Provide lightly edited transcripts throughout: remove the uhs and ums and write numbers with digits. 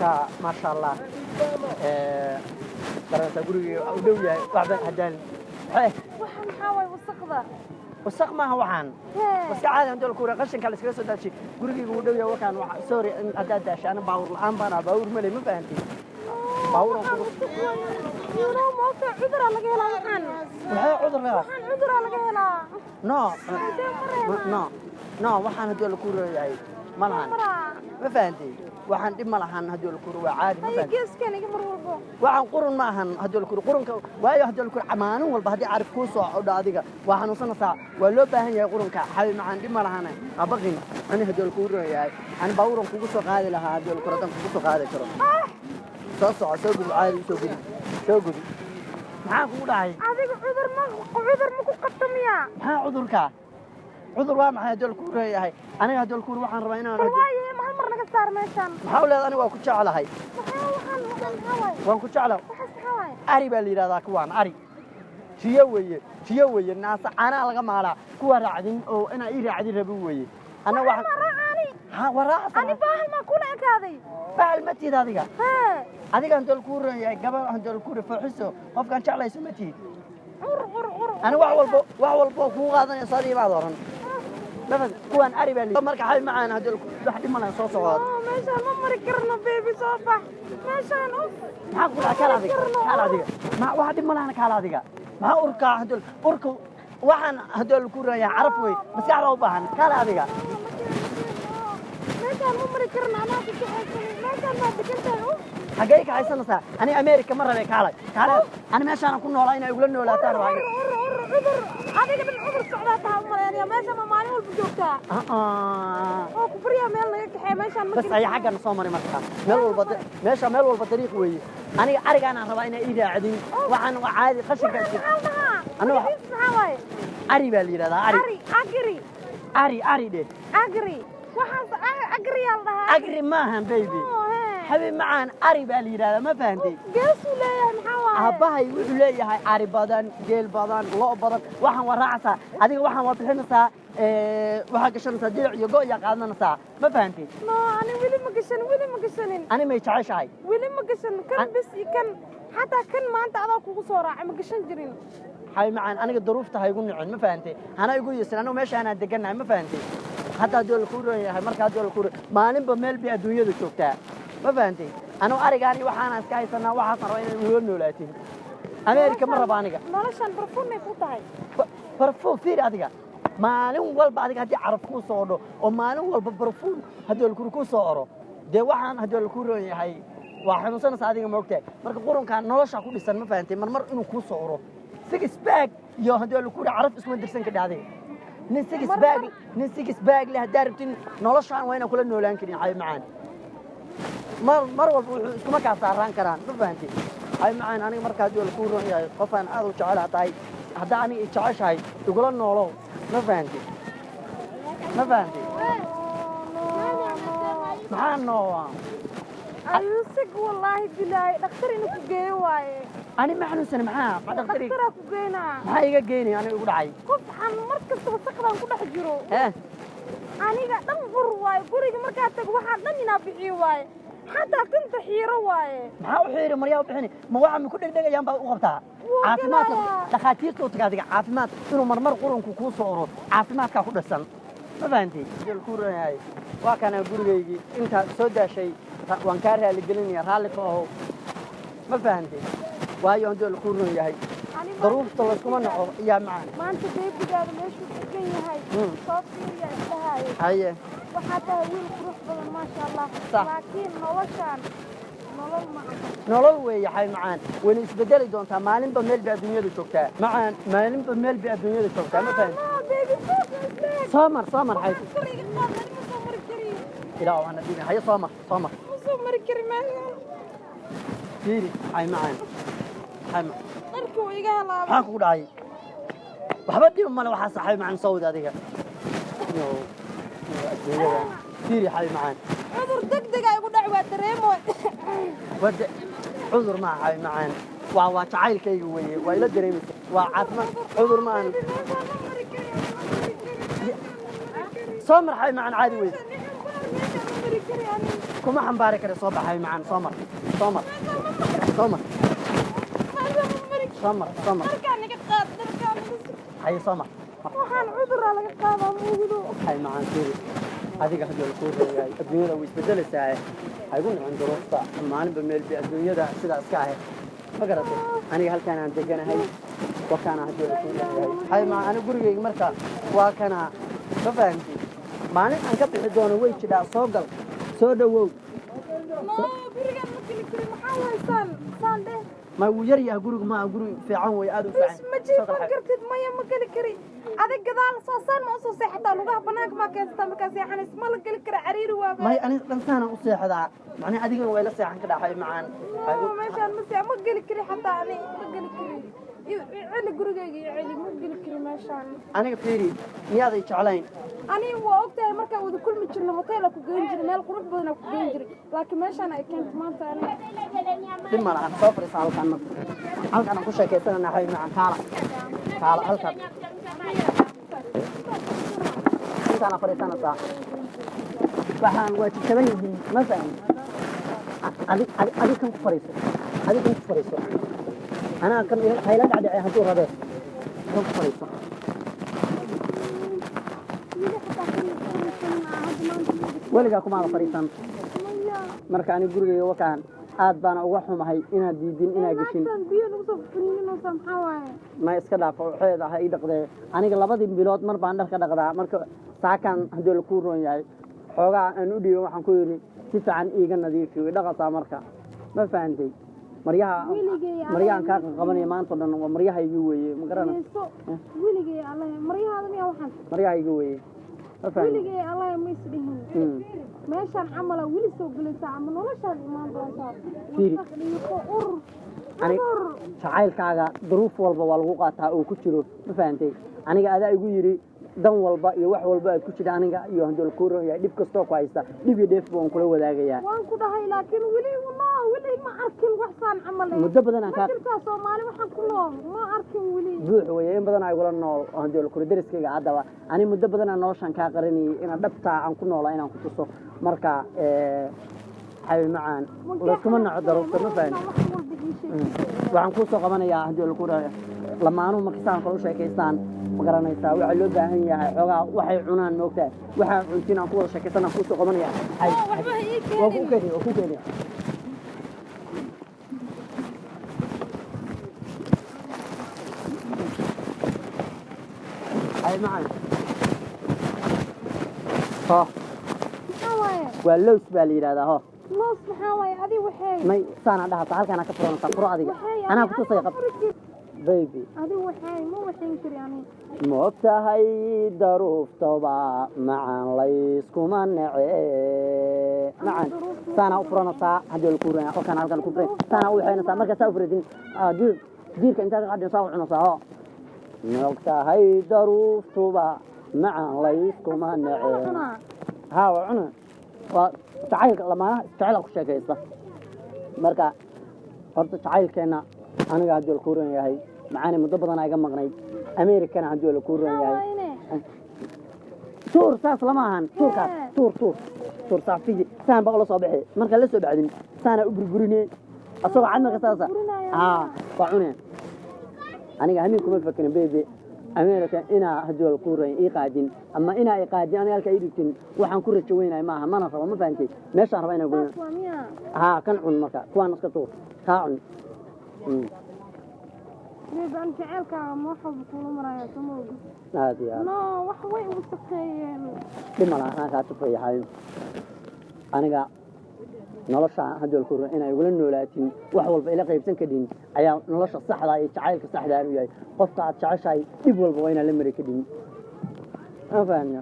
Marka maasha Allah, garanaysaa, gurigii u dhow yahay, waxba haddaan. Waxaan maxaa waay, wasaqda? Wasaq maaha waxaan. Hee. Iska caadi, hadii la qashinka la iskaga soo daajiyay. Gurigayga uu dhow yahay. Wakaan sorry in haddaad daashay. Ana baawur la'aan baan ah, baawur maley, ma fahantay? Baawuran kugu Maogta, cuduraa laga helaa waxaan. Maxay cudur leedahay? Waxaan cuduraa laga helaa. No. Intee mareena? No, no, waxaan haddii la ku leeyahay ma lahan. Maraa. Ma fahantay? Waxaan dhib ma lahan, haddii la ku waa caadi, ma Haye. fahantay? Geeskan iga mar walbo. Waxaan qurun ma ahan, haddii la kuro qurunka waayo, haddii la kuro maalin walba haddii carif kuu soo odho, adiga waa xanuunsanaysaa. Waa loo baahan yahay qurunka, xabi macaan, dhib ma lahane, ha baqin. Ani haddii la kuu yahay, ani baabuuran kugu soo qaadi lahaa, haddii la kuro haddaan kugu soo qaadi karo. Soo soco, soo gudub, caadi soo gudub, soo gudub. Maxaa kugu dhacay? Adiga cudur ma ku qabto miya? Maxaa cudurka? Cudur waa maxay, haddii la kuu leeyahay? Aniga haddii la kuu waxaan rabaa inaan Bal waaye, ma hal mar naga saar meeshan. Maxaa u leedahay? Aniga waa ku jeclahay. Maxaa waxaan maxaa waaye? Waan ku jeclahay. Waxaas maxaa waaye? Ari baa la yidhahdaa kuwaan, ari riyo weeye, riyo weeye. Naasa caanaha laga maalaa. Kuwa raacdin oo inaa ii raacdin rabi weeye. Ana Waxaan waxa ma raacaani. Ha, waa raacsan. Ani baahal maa kula ekaaday? Bahal ma tihid adiga. Hee. Adiga handool kuu ron yahay, gabadh handool kuu fooxiso, qofkaan jeclayso ma tihid. Ur ur ur. Ani wax walbo, wax walbo kuu qaadanayso adiga baad oran. Mafad kuwaan ari baa la marka, xabi macaan, haddii wax dhib ma lahan, soo socod. Oh, meeshaan ma mari karno, baby, soo bax meeshaan, uf. Maxaa ku dhaca? Kaal adiga, kaal adiga, ma wax dhib ma lahan, kaal adiga. Maxaa urka? Haddii urka waxaan haddii lagu ron yahay, caraf wey, maskaxda u baahan. Kaal adiga. Meeshaan ma mari karno, anaa ku kaxaysanay, meeshaan baa degan tahay, uf. Xaggee ka haysanaysaa? Ani America ma rabay. Kaalay, kaalay, ani meeshaan ku noolaa inay igula noolaataan rabaa. Ur ur ur, cudur, adiga dhan cudur socdaa taha u malaynaya. Meeshaan ma maalin walba joogtaa? Oo ku baryaa, meel naga kaxee, meeshaan ma Bas, ayaa xaggana soo maray. Marka meel walba meesha meel walba dariiq weeye. Aniga arigaanaan rabaa inay ii raacdin. Waxaan waa caadi, qashinka Waxaan maxaa la dhahaa? Ana Magaciisa maxaa waaye? Ari baa la yidhahdaa, ari. Ari, agri. Ari, ari dheh. Agri, waxaas agriyaa la dhahaa. Agri maahan, baby. Oo, hee. Xabiib macaan, ari baa la yidhahdaa, ma fahantay? Geesuu leeyahay, maxaa waaye? Aabbahay wuxuu leeyahay ari badan, geel badan, lo' badan. Waxaan waa raacaysaa adiga, waxaan waa bixinaysaa, waxaa gashanaysaa dilic iyo go' yaa qaadanaysaa, ma fahantay? No, ani weli ma gashan, weli ma gashanin. Ani may jeceshahay? Weli ma gashan kan bis iyo kan, xataa kan maanta adaa kugu soo raacay, ma gashan jirin. Xabiib macaan, aniga duruufta ha igu nicin, ma fahantay? Hana igu yesin. Anigu meeshaanaan degannahay, ma fahantay? Hadda haddii la kuu roon yahay, marka haddii la kuu maalinba meel bay adduunyada joogtaa, ma fahantay? Anigu arigaan iyo waxaanaan iska haysanaa, waxaasaan rabaa inay igula noolaatin. Ameerika ma rabo aniga. Noloshan barfuun may ku tahay? Barfuun, fiiri adiga, maalin walba adiga haddii caraf kuu soo odho oo maalin walba barfuun haddii lakuri kuu soo oro, dee waxaan haddii lakuu roon yahay waa xanuunsanaysa adiga, ma ogtahay? Marka qurunkan nolosha ku dhisan, ma fahantay? Marmar inuu kuu soo oro six pack iyo haddii lakuri caraf iskuma dirsan kadha. Adiga nin six pack, nin six pack leh haddaa rabtin, noloshaan waa inaan kula noolaan karin, xabiib macaan. Mar mar walba wuxuu iskuma kaa saaraan karaan, ma fahantay, xabiib macaan? Aniga marka haddii lakuu roon yahay, qofaan aad u jecelaha tahay, haddaa aniga i jeceshahay, igula noolow, ma fahantay? Ma fahantay? Maxaa nooa? Ayuusig, wallaahi bilaahi, dhakhtar inuu ku geeyo waaye. Ani ma xanuunsani, maxaa ma dhakhtari? Dhakhtaraa ku geynaa. Maxaa iga geynaya aniga igu dhacay? Qof xan mar kasta wasaqdan ku dhex jiro. Aniga dhan ur waaye, guriga markaa tago waxaa dhan inaa bixiyo waaye, xataa tinta xiiro waaye. Maxaa u xiiri? Maryaa u bixini ma waxa ma ku dhegdhegayaan baad u qabtaa? Wuu Caafimaadka galayaa. Dhakhaatiirta u taga adiga. Caafimaad inuu marmar qurunku kuu soo oro, caafimaadkaa ku dhisan, ma fahantay? Ku roonyahay, waa kana gurigaygii. Intaad soo daashay waan kaa raaligelinaya, raalli ka ahow, ma fahantay? Waayo haddii kuu roon yahay, Ani daruufta layskuma naco yaa macaan. Maanta beebigaada meeshuu degan yahay soo fiiriya isdhahaayo. Haye. Waxaa tahay wiil qurux badan, maasha Allah. Sax. Laakiin noloshaan nolol ma aha. Nolol weeye, xay macaan, wayna isbedeli doontaa. Maalinba meel bay adduunyada joogtaa, macaan, maalinba meel bay adduunyada joogtaa, ma fahanti? Ah, baby, soo istaag. Soo mar, soo mar, xay. Kor iga qaad, ani ma soo mari kari. Ilaa waxaana dhibin. Haye, soo mar, soo mar. Ma soo mari kari meeshaan. Fiiri, xay macaan, xay macaan. Dharka wuu iga halaabay. Maxaa kugu dhacay? Waxba dhib male waxaa, saxay macaan, soo wada adiga. Yo, yo, adduunyada fiiri, xay macaan. Cudur degdega igu dhac, waa dareemo. Wade cudur maaha, xay macaan, waa jacaylkayga weeye, waa ila dareemaysa, waa caafimaad, cudur ma ahan. Baby, meeshaan ma mari kari, ma mari kari, meeshaan ma mari kari. Soo mar, xay macaan, caadi wey. Meeshaan ixun baar, meeshaan ma mari kari aniga. Kuma xambaari kara, soo baxay macaan, soo mar, soo mar, soo mar. Meeshaan ma mari. Soo mar, soo mar. Dharkaa naga qaad, dharkaa naga sug. Haye, soo mar. Waxaan cuduraa laga qaadaa muugido. Hay macaan, fiiri, adiga haddii la kuu reegaay adduunyada way isbedelaysaa, ha igu nicin duruufta. Maalinba meel bay adduunyada sidaa iska ahe, ma garatay? Aniga halkaan aan deganahay wakaana haddii la kuu leeyahay. Hay macaan, aniga gurigayga marka waa kana, ma fahamtid? Maalin aan ka bixi doono way jidhaa. Soo gal, soo dhowow. No, gurigaan ma geli karin. Maxaa waay saan saan dheh? Ma wuu yar yahay gurigu? Ma guri fiican wey, aad u Bis fiican. ma Soo gal, jiifan xay. kartid. Maya, ma geli kari. Adig gadaal soo saan ma usoo seexataa? Lugaha banaanka maa keensataa markaa seexanays? Ma la geli kara, cariiri waaba. May, aniga dhantaanaan u seexdaa macnaha, adigana way la seexan ka dhaxay macaan. No, meeshaan ma see, ma geli kari xataa ani, ma geli kari. I celi gurigayga, i celi, ma geli kari meeshaan. Aniga fiiri, miyaaday jeclayn? Ani waa ogtahay, markaan wada kulmi jirno hotel ku geyn jiray, meel qurux badan ku geyn jiray, laakiin meeshaan ay keento maanta ani. Dhib ma lahan, soo fadhiisa halkaan. Marka halkaan aan ku sheekaysanana. Xay macaan, kaala, kaala halkaan, intaana fadhiisanaysaa. Waxaan waa jajaban yihiin, ma fahmi? Adi, adi, adi kan ku fadhiiso, adi kan ku fadhiiso. Anaa kan hayla dhacdhacay hadduu rabee, kan ku fadhiiso. Weli xataa kan fadhiisan hadda maanta. Weligaa kumaada fadhiisan? Maya. Marka ani gurigayga wakaan, aad baana uga xumahay inaad diidin inaad geshin. Naagtan biyo nagu soo finiinaysa, maxaa waaye? Ma iska dhaafo, waxeed ah ii dhaqdee. Aniga labadii bilood mar baan dharka dhaqdaa. Marka saakaan haddii la kuu roon yahay xoogaa aan u dhiibo, waxaan ku yidhi si fiican iiga nadiifi. Way dhaqasaa marka, ma fahantay? Maryaha Weligay. Maryahan kaa qabanaya maanta o dhan waa maryahaygii weeye, ma garana? Heeso weligay allahe, maryahaada miyaa waxaan? Maryahaygi weeye, ma fahanti? Weligay allahe ma isdhihin meeshaan camala weli soo gelaysaa ama noloshaad imaan doontaa. Fiiri. Wasaq, dhiiqo, ur. Ani- Cudur. Jacaylkaaga duruuf walba waa lagu qaataa oo ku jiro, ma fahantay? Aniga adaa igu yidhi dan walba iyo wax walba aad ku jira aniga iyo haddii la kuu roon yahay dhib kastoo ku haysta, dhib iyo dheefba waan kula wadaagayaa. Waan ku dhahay, laakiin weli no, weli ma arkin wax saan camal eh. Muddo badan aan Ma kaa jirtaa Soomaali waxaan ku nool? Ma arkin weli. Buux weeye, in badan igula nool oo haddii la kuro deriskayga. Haddaba ani muddo badan aan noloshan kaa qaranayay inaan dhabtaa aan ku noolaa inaan ku tuso. Marka xabi macaan, layskuma naco daruufta, ma fahanti? Wax walba ii sheegtay. Waxaan kuu soo qabanayaa haddii laku dhahay lamaanuhu marka saan kale u sheekaystaan, ma garanaysaa? Waxaa loo baahan yahay xoogaa waxay cunaan, ma ogtahay? Waxaa cuntiin aan ku wada sheekaysan aan kuu soo qabanaya. Waxba ha ii Waa ku keenin. keenaya, waa ku keenaya. Hay macaan, ho. Maxaa waaye? Waa lows baa la yidhahdaa, ho. Loos maxaa waaye? Adi waxay May, saanaa dhahata, halkaanaa ka furanaysaa. Furo adiga. Waxay Anaa ku tusaya, qab baby. Adi waxay ma waxayn kari ani. Ma og tahay daruuftaba macaan layskuma nece? Macaan, saanaa u furanaysaa haddii laku furanaya qolkaan, halkan ku furan, saanaa u waxaynaysaa. Markaa saa u furatin diir diirka intaad ka qadhin saa u cunaysaa, ho. Ma og tahay daruuftuba macaan layskuma nece? Cunaa. Haa, waa cuna. Waa jacaylka lamaanaha jacayl ku sheekaysta. Marka horta jacaylkeenna aniga haddii la kuu ron yahay macaani, muddo badanaa iga maqnayd Americana haddii la kuu ron Maxaa yahay. waayne? Tuur, saas lama ahan, tuurkaas. Hee. Tuur, tuur, tuur, saafiji saan baa ula soo bixi. Marka la soo baxdin saana u burburine asagoo cad marka saasa. Burburinaya. Haa, waa cune. Aniga hameen kuma fakerin baby America inaa haddii la kuu ron ii qaadin ama inaa i qaadin, aniga halka ii dhigtin. Waxaan ku rajo weynahay maaha, mana rabo, ma fahantay? Meeshaan raba inaan goyno. Saas waa miyaa? Haa, kan cun. Marka kuwaan iska tuur, kaa cun. Baby, an jaceylkaaga ma wax walba kuula maraya, soo ma ogi? Aad iyo aad. No, wax way wasaqeeyeen. Dhib ma laha, anaa kaa tufayahay. Aniga nolosha haddii la kuro inay igula noolaatin, wax walba ila qaybsan kadhin ayaa nolosha saxda iyo jacaylka saxda u yahay. Qofka aad jeceshahay dhib walba waa inaan la mari kadhin, ma fahmiyo?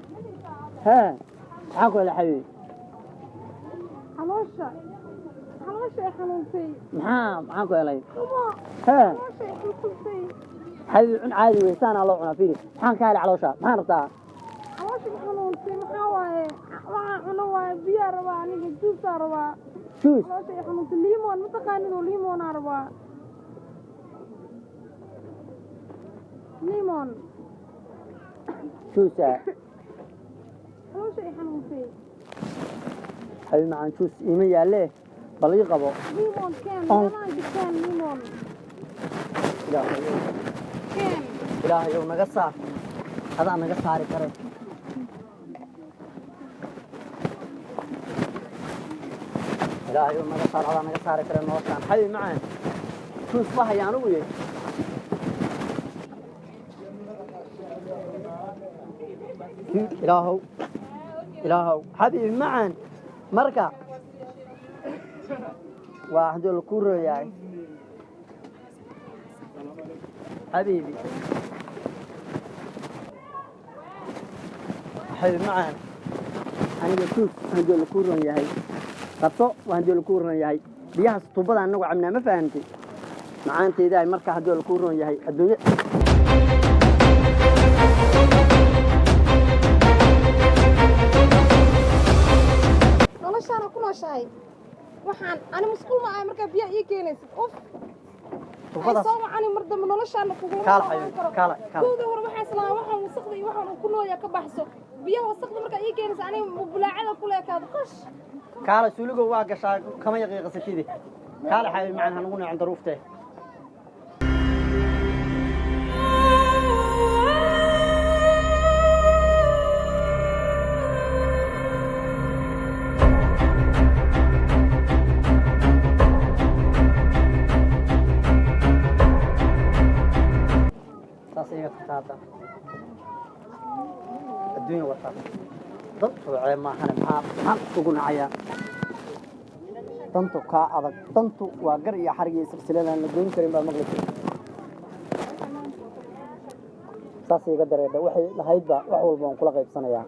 Hee, maxaa ku helay, xabiibi? Caloosha, caloosha ay xanuuntay. Maxaa ku helay? Kuma. Hee. Caloosha ay xanuuntay. Xabiibi, cun, caadi wey, saanaa loo cunaa. Fiiri, maxaan ka helay caloosha? Maxaan rabtaa? Caloosha ay xanuuntay, maxaa waaye? Waxaa cuno waaye, biyaa rabaa aniga, juusaa rabaa. Juice? Caloosha ay xanuuntay, limon ma taqaanid? Oo limonaa rabaa, limon. Juice. Caloosha ay xanuuntay. Xabiib macaan, juus iima yaalle, bal ii qabo. Limon keen. Meelaan dhigteen limon. Ilaahayow. Keen. Ilaahayow, naga saar, adaa naga saari kare. Ilaahayow, naga saar, adaa naga saari kare noloshaan. Xabiib macaan, juus ma haya anigu ye. Ilaahow, Ilaahow. Xabiib macaan, marka waa haddii la kuu rooyahay. Xabiibi, xabiib macaan, aniga juus haddii la kuu roon yahay qabso. Waa haddii la kuu roon yahay biyahaas tuubada anagu cabnaa, ma fahamtay macaanteydahay? Marka haddii la kuu roon yahay adduunye. Noloshaana ku nooshahay waxaan ani musqul ma ahay. Markaa biyaha ii keenaysid, uf, ay. Tuubadaas. Soo wacani mar dambe noloshaana kuguma Kaala, noolaan xabiib, karo. kaala, kaala. Kowdii hore waxaan islahaa waxaan wasaqda iyo waxaan uu ku noolyaa ka baxso. Biyaha wasaqda markaa ii keenaysa, aniga bulaacada kula ekaado qosh. Kaala, suuligo waa gashaa, kama yaqiiqasatide. Kaala, xabiib macaan, hanugu neecin daruuftee. Saas iga tagta hadda. Adduunya wataa dantu ceeb maahane. Maxaan iskugu nacayaa? Dantu kaa adag, dantu waa gar iyo xarig iyo silsiladaan la goyn karin baa maqli jirta. Saas iga dareedha waxay lahaydba, wax walba waan kula qaybsanayaa.